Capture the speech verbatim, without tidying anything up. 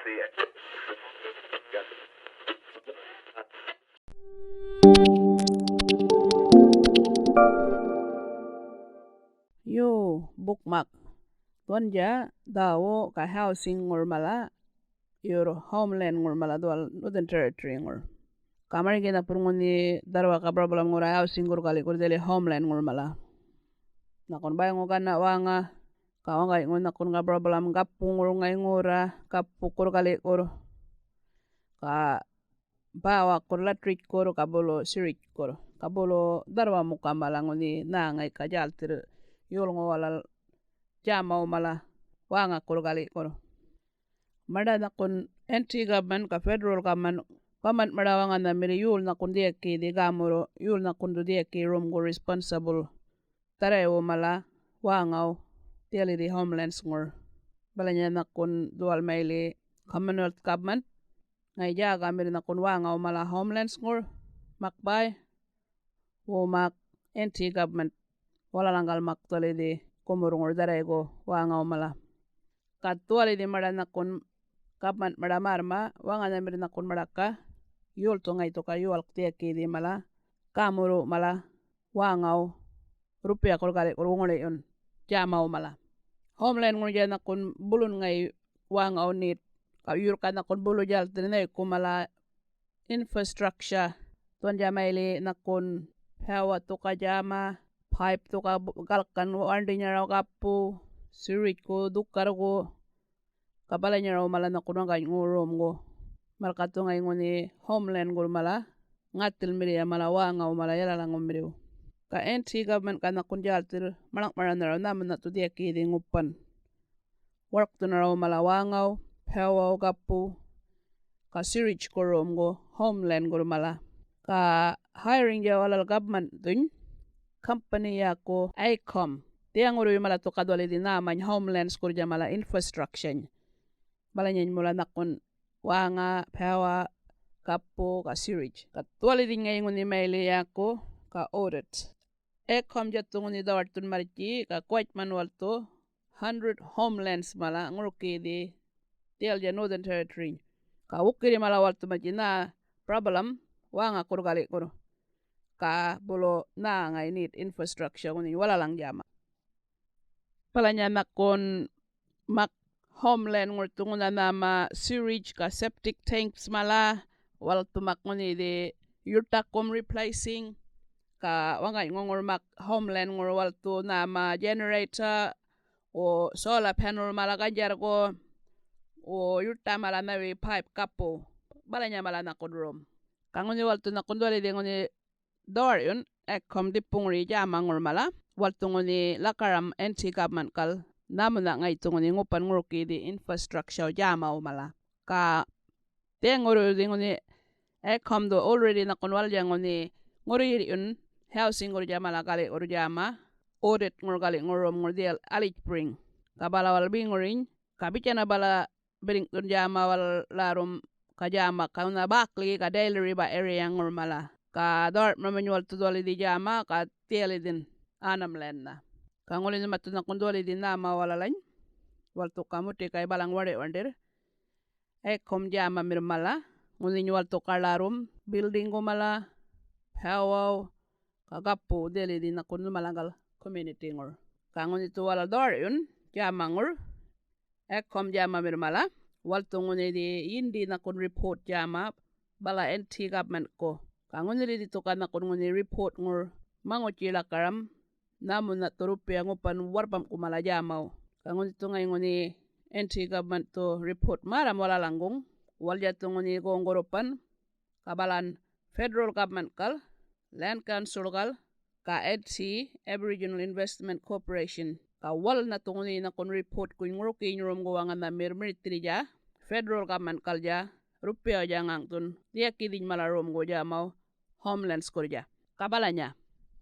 Yo, bookmark. Dhuwandja dhäwu ga housing-ŋur mala, yurr homeland-ŋur mala dhuwal Northern Territory-ŋur. Ga marŋgi nhakun ŋunhi dharrwaka problem-ŋurra housing-gurrkali'kurr dhili homeland-ŋur mala. Nhakun bäyŋu gana wäŋa, ga waŋganyŋu nhakun ga problem gappuŋur ŋayi ŋurra, gappu-gurrkali'kurr. Ga bäwakurr, latrijkurr, ga bulu sirijkurr, ga bulu dharrwa muka mala ŋunhi nhä ŋayi ga djälthirr yolŋu walal djämawu mala wäŋakurr gali'kurr. Maṉḏa nhakun N T government ga federal government, government maṉḏa waŋanhamirr yol nhakun dhiyakiyidhi gämurru, yol nhakun dhu dhiyakiyirr romgu responsible dharrayiwu mala wäŋaw dhiyalidhi homelands-ŋur. Balanya nhakun dhuwal mayli Commonwealth government, ŋayi djägamirr nhakun wäŋaw mala homelands-ŋur, mak bäy, wo mak N T government, walalaŋgal mak dhuwalidhi gumurr-ŋur dharraygu wäŋaw mala. Ga dhuwalidhi maṉḏa nhakun government maṉḏa märrma, waŋanhamirr nhakun maṉḏaka, yolthu ŋayi dhuka yuwalk dhiyakiyidhi mala, gämurru mala, wäŋaw, rupiyakurr gali'kurr wuŋuryun, djämawu mala. Homeland-ŋurnydja nhakun bulun ŋayi wäŋaw nit, ga yurr ga nhakun bulu djälthirr nhayku mala infrastructure, dhuwandja mayli nhakun power dhuka djäma, pipe dhuka bu-, galkan warndinyaraw gappu, sewage-ku dhukarrgu, ga balanyaraw mala nhakun waŋganyŋu romgu. Marrkathu ŋayi ŋunhi homeland-ŋur mala ŋäthilmirrya mala wäŋaw mala yalalaŋumirriw. Ga N T government ga nhakun djälthirr maḻŋ'maranharaw nhamunha dhu dhiyakiyidhi ŋupan. Warkthunaraw mala wäŋaw, power-waw gappu, ga sewage-ku romgu homeland-ŋur mala. Ga hiring-dja walal government-thuny, company yäku AECOM, dhiyaŋurruyu mala dhuka dhuwalidhi nhämany homelands-kurrnydja mala infrastructure-ny. Balanyany mula nhakun wäŋa, power, gappu, ga sewage. Ga dhuwalidhiny ŋayi ŋunhi mayli yäku ga audit. AECOM-djathu ŋunhi dhawaṯthun marrtji, ga guwatjman walthu hundred homelands mala ŋurukiyidhi dhiyalnydja Northern Territory-ny. Ga wukirri mala walthu marrtji nhä problem wäŋakurr gali'kurr, ga bulu nhä ŋayi nit infrastructure ŋunhiny walalaŋ djäma. Balanya nhakun mak homeland-ŋurthu ŋunha nhäma sewage ga septic tanks mala, walthu mak ŋunhidhi yuṯakum replacing, ga waŋganyŋuŋur mak homeland-ŋur walthu nhäma generator, wo solar panel mala ganydjarrgu, wo yuṯa mala nhäwi pipe gappu, balanya mala nhakun rom. Ga ŋunhi walthu nhakun dhuwalidhi ŋunhi dhawar'yun AECOM ḏipuŋuryi djämaŋur mala, walthu ŋunhi lakaram N T government-kal, nhamunha ŋaythu ŋunhi ŋupan ŋurukiyidhi infrastructure djämaw mala. Ga dhiyaŋurruydhi ŋunhi AECOM-dhu already nhakun walalja ŋunhi ŋurruyirr'yun housing-ŋurrnydja mala gali'kurr djäma, audit-ŋur gali'ŋur romŋur dhiyal Alitjpuriŋ. Ga bala walal beŋuriny, ga bitjana bala birrkthun djäma walal rom, ga djäma ga ŋunha Barkly ga Daly River area-ŋur mala, ga dhawar'maramuny walthu dhuwalidhi djäma ga dhiyalidhin Arnhem Land-na. Ga ŋuli nhumathu nhakun dhuwalidhi nhäma walalany, walthu ga mutikay balaŋ waḏi'-waṉḏirr AECOM djämamirr mala, ŋunhiny walthu ga rom building-ŋu mala, power-waw, ga gappu dhiyalidhi nhakun nhumalaŋgal community-ŋur. Ga ŋunhithu walal dhawar'yun djämaŋur AECOM djämamirr mala, walthu ŋunhidhi yindi nhakun report djäma bala N T government-ku. Ga ŋunhilidhi thuka nhakun ŋunhi report-ŋur maŋutji lakaram, nhamunhathu rupiya ŋupan warrpam'ku mala djämaw. Ga ŋunhithu ŋayi ŋunhi N T government-thu report märram walalaŋguŋ, walalthu ŋunhi goŋ-gurrupan, ga balan federal government-kal, land council-kal, ga N T Aboriginal Investment Corporation. Ga walnha ŋunhi nhakun report-kuny ŋurukiyiny romgu waŋanhamirr mirithirrnydja federal government-kalnydja, rupiyaw-dja ŋäŋ'thun dhiyakiyidhiny mala romgu djämaw homelands-kurrnydja. Ga balanya